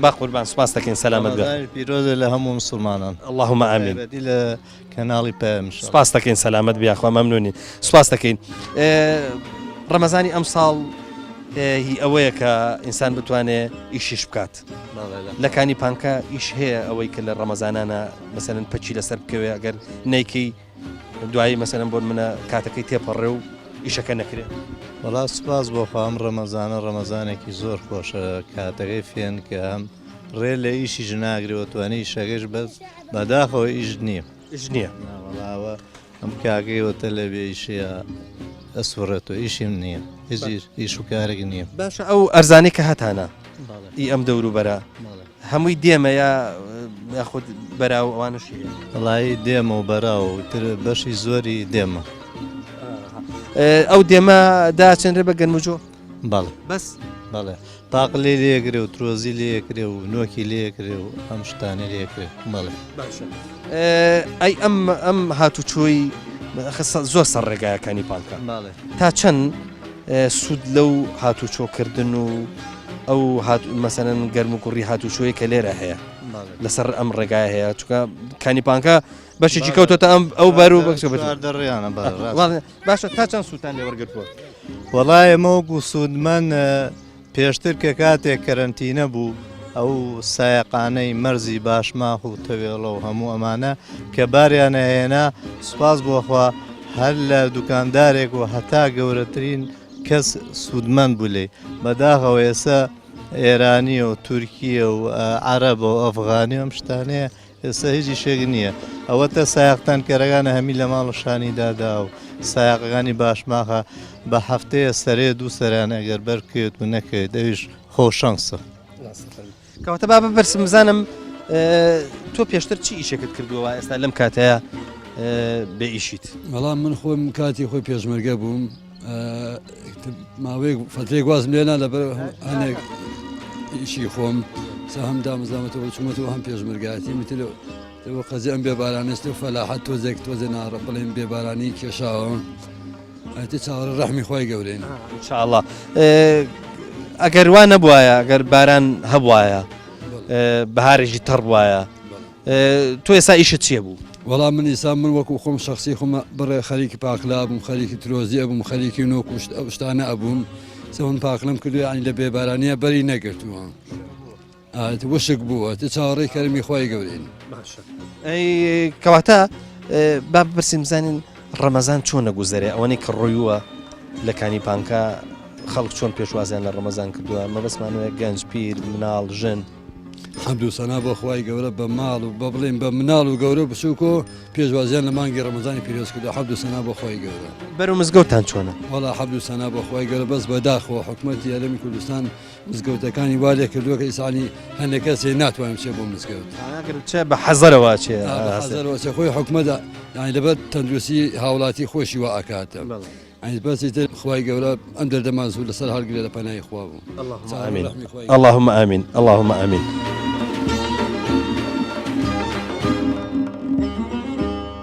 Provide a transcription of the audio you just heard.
با قوربان سوپاس دەکەین سەلامەت بێ. ڕەمەزانی پیرۆزە لە هەموو مسوڵمانان. اللهم آمین. تایبەتی لە کەناڵی پەیام ان شاء الله. سوپاس دەکەین سەلامەت بی یاخوا مەمنونین سوپاس دەکەین. ڕەمەزانی ئەمساڵ هی ئەوەیە کە ئینسان بتوانێ ئیشیش بکات. لە کانی پانکە ئیش هەیە ئەوەی کە لە ڕەمەزانانە مەسەلەن پەکی لەسەر بکەوێ ئەگەر نەیکەی دوایی مەسەلەن بۆ منە کاتەکەی تێپەڕێ و ئیشەکە نەکرێ. وەڵا سوپاس بۆ خوا ئەم ڕەمەزانە ڕەمەزانێکی زۆر خۆشە کاتەکەی فێنکە هەم ڕێ لە ئیشیش ناگرێ و توانی ئیشەکەش بەس بەداخەوە ئیش نییە. ئیش نییە. نا وەڵا ئەوە ئەم کاکەی وتە لە بێ ئیشیە ئەسوڕێتەوە ئیشیم نییە هیچ ئیش و کارێک نییە. باشە ئەو ئەرزانەی کە هەتانە ئی ئەم دەوروبەرە هەمووی دێمە یا یاخود بەراو ئەوانەشی هەیە؟ وەڵایی دێمە و بەراو تر بەشی زۆری دێمە. ئەو دێمە داچێنرێ بە گەنم و جۆ؟ بەڵێ. بەس؟ بەڵێ پاقلەی لێ ئەکرێ و ترۆزی لێ ئەکرێ و نۆکی لێ ئەکرێ و ئەم شتانەی لێ ئەکرێ بەڵێ. باشە ئەی ئەم ئەم هاتوچۆی زۆر سەر ڕێگایەکانی پانکە تا چەند سوود لەو هاتوچۆکردن و ئەو مەسەن گەرم و گوڕی هاتوچۆی کە لێرە هەیە لەسەر ئەم ڕێگای هەیە چکە کانی پانکە بەشێکی کەوتۆتە ئەم ئەو بەر و دەڕیانە باشە تا چەند سووتان لێ وەرگتووە وەڵای ئێمە وەکو سوودمەند پێشتر کە کاتێک کەرەنتینە بوو ئەو سایەقانەی مەرزی باشماخ و تەوێڵە و هەموو ئەمانە کە باریان ئەهێنا سوپاس بۆ خوا هەر لە دوکاندارێک و هەتا گەورەترین کەس سوودمەند بوو لێی بەداخەوە ئێستا ئێرانیە و تورکیە و عەرەبە و ئەفغانی و ئەم شتانەیە ئێستا هیچ ئیشێک نییە ئەوەتە سایەق تانکەرەکانە هەمی لە ماڵ شانی دادا و سایەقەکانی باشماخە بە هەفتەیە سەرێ دوو سەران ئەگەر بەرکەوێت و نەکەوێت ئەویش خۆ شەنسە. کەواتە با بپرسم بزانم تۆ پێشتر چی ئیشێکت کردووە وا ئێستا لەم کاتەیە بێ ئیشیت؟ وەڵام من خۆم کاتی خۆی پێشمەرگە بووم ماوەیەک فترێک وازم لێنا لەبەر هەنێک ئیشی خۆم سا هەم دامەزرامەتەوە چوومەتەوە هەم پێشمەرگایەتی متر لەوە قەزی ئەم بێبارانێست و فەلاحەت تۆزێک تۆزێ ناڕە بڵێن بێبارانی کێشاوە ئەتی چاوەڕێ ڕەحمی خوای گەورەین. ان شاء الله ئەگەر وا نەبوایە ئەگەر باران هەبوایە بەهارێکی تەڕ بوایە تۆ ئێستا ئیشت چیە بوو؟ وەڵا من ئیسا من وەکو خۆم شخصی خۆم بڕێ خەریکی پاکلا بووم خەریکی ترۆزی ئەبووم خەریکی نۆک و ئەو شتانە ئەبووم سەون پاکلم کردو یعنی لە بێبارانیە بەری نەگرتووە وشک بووە تە چاوەڕێی کەرمی خوای گەورەین. باشە ئەی کەواتە با بپرسین بزانین ڕەمەزان چۆن نەگوزەرێ ئەوەنەی کە ڕۆیووە لە کانی پانکە خەڵک چۆن پێشوازیان لە ڕەمەزان کردووە مەبەستمانەوە گەنج پیر مناڵ ژن حەمد و سەنا بۆ خوای گەورە بە ماڵ و بە بڵێن بە مناڵ و گەورە و بچووک و پێشوازیان لە مانگی ڕەمەزانی پیرۆز کردو حەمد و سەنا بۆ خوای گەورە. بەرەو مزگەوتتان چۆنە؟ وەڵا حەمد و سەنا بۆ خوای گەورە بەس بەداخەوە حکومەتی هەرێمی کوردستان مزگەوتەکانی وا لێ کردووە کە ئیسانی هەندێک کەس هەیە ناتوانێت بچێت بۆ مزگەوت. ئەگەر بچێ بە حەزەرەوە ئەچێ. بە حەزەرەوە ئەچێ خۆی حکومەت یانی لەبەر تەندروستی هاوڵاتی خۆشی وا ئەکات. یانی بەس ئیتر خوای گەورە ئەم دەردەمان زوو لەسەر هەڵگرێ لە پەنای خوا بوو. اللهم آمین اللهم آمین اللهم آمین.